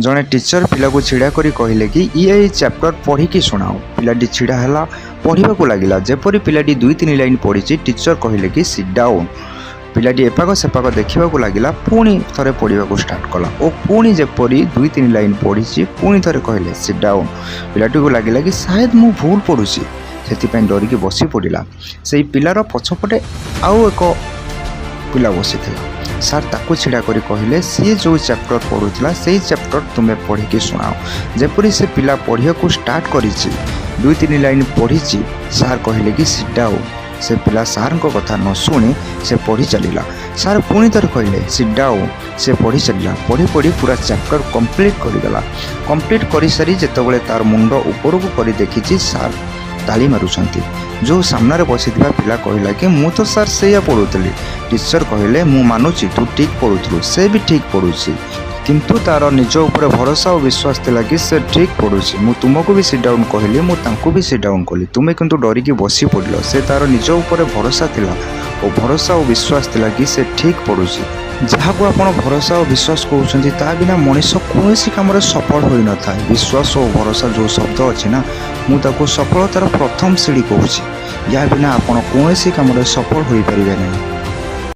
ଜଣେ ଟିଚର ପିଲାକୁ ଛିଡ଼ା କରି କହିଲେ କି ଇଏ ଏଇ ଚାପ୍ଟର ପଢ଼ିକି ଶୁଣାଅ। ପିଲାଟି ଛିଡ଼ା ହେଲା, ପଢ଼ିବାକୁ ଲାଗିଲା। ଯେପରି ପିଲାଟି ଦୁଇ ତିନି ଲାଇନ୍ ପଢ଼ିଛି, ଟିଚର କହିଲେ କି "Sit down." ପିଲାଟି ଏପାଖ ସେପାଖ ଦେଖିବାକୁ ଲାଗିଲା। ପୁଣି ଥରେ ପଢ଼ିବାକୁ ଷ୍ଟାର୍ଟ କଲା ଓ ପୁଣି ଯେପରି ଦୁଇ ତିନି ଲାଇନ୍ ପଢ଼ିଛି, ପୁଣି ଥରେ କହିଲେ, "Sit down." ପିଲାଟିକୁ ଲାଗିଲା କି ସାୟଦ ମୁଁ ଭୁଲ ପଢ଼ୁଛି, ସେଥିପାଇଁ ଡରିକି ବସି ପଡ଼ିଲା। ସେଇ ପିଲାର ପଛପଟେ ଆଉ ଏକ ପିଲା ବସିଥିଲା। ସାର୍ ତାକୁ ଛିଡ଼ା କରି କହିଲେ, ସିଏ ଯେଉଁ ଚାପ୍ଟର ପଢ଼ୁଥିଲା, ସେଇ ଚାପ୍ଟର ତୁମେ ପଢ଼ିକି ଶୁଣାଅ। ଯେପରି ସେ ପିଲା ପଢ଼ିବାକୁ ଷ୍ଟାର୍ଟ କରିଛି, ଦୁଇ ତିନି ଲାଇନ୍ ପଢ଼ିଛି, ସାର୍ କହିଲେ କି "Sit down." ସେ ପିଲା ସାର୍ଙ୍କ କଥା ନ ଶୁଣି ସେ ପଢ଼ି ଚାଲିଲା। ସାର୍ ପୁଣି ଥରେ କହିଲେ, "Sit down." ସେ ପଢ଼ି ଚାଲିଲା। ପଢ଼ି ପଢ଼ି ପୁରା ଚାପ୍ଟର କମ୍ପ୍ଲିଟ୍ କରିଦେଲା। କମ୍ପ୍ଲିଟ୍ କରିସାରି ଯେତେବେଳେ ତାର ମୁଣ୍ଡ ଉପରକୁ କରି ଦେଖିଛି, ସାର୍ ତାଳି ମାରୁଛନ୍ତି। ଯେଉଁ ସାମ୍ନାରେ ବସିଥିବା ପିଲା କହିଲା କି ମୁଁ ତ ସାର୍ ସେଇଆ ପଢ଼ୁଥିଲି। ଟିଚର କହିଲେ, ମୁଁ ମାନୁଛି, ତୁ ଠିକ୍ ପଢ଼ୁଥିଲୁ, ସେ ବି ଠିକ୍ ପଢ଼ୁଛି, କିନ୍ତୁ ତାର ନିଜ ଉପରେ ଭରସା ଓ ବିଶ୍ୱାସ ଥିଲା କି ସେ ଠିକ୍ ପଢ଼ୁଛି। ମୁଁ ତୁମକୁ ବି ସିଟ୍ ଡାଉନ୍ କହିଲି, ମୁଁ ତାଙ୍କୁ ବି ସିଟ୍ ଡାଉନ୍ କଲି, ତୁମେ କିନ୍ତୁ ଡରିକି ବସି ପଡ଼ିଲ। ସେ ତାର ନିଜ ଉପରେ ଭରସା ଥିଲା ଓ ଭରସା ଓ ବିଶ୍ୱାସ ଥିଲା କି ସେ ଠିକ୍ ପଢ଼ୁଛି। ଯାହାକୁ ଆପଣ ଭରସା ଓ ବିଶ୍ୱାସ କହୁଛନ୍ତି, ତା ବିନା ମଣିଷ କୌଣସି କାମରେ ସଫଳ ହୋଇନଥାଏ। ବିଶ୍ୱାସ ଓ ଭରସା ଯେଉଁ ଶବ୍ଦ ଅଛି ନା, ମୁଁ ତାକୁ ସଫଳତାର ପ୍ରଥମ ସିଢ଼ି କହୁଛି। ୟା ବିନା ଆପଣ କୌଣସି କାମରେ ସଫଳ ହୋଇପାରିବେ ନାହିଁ।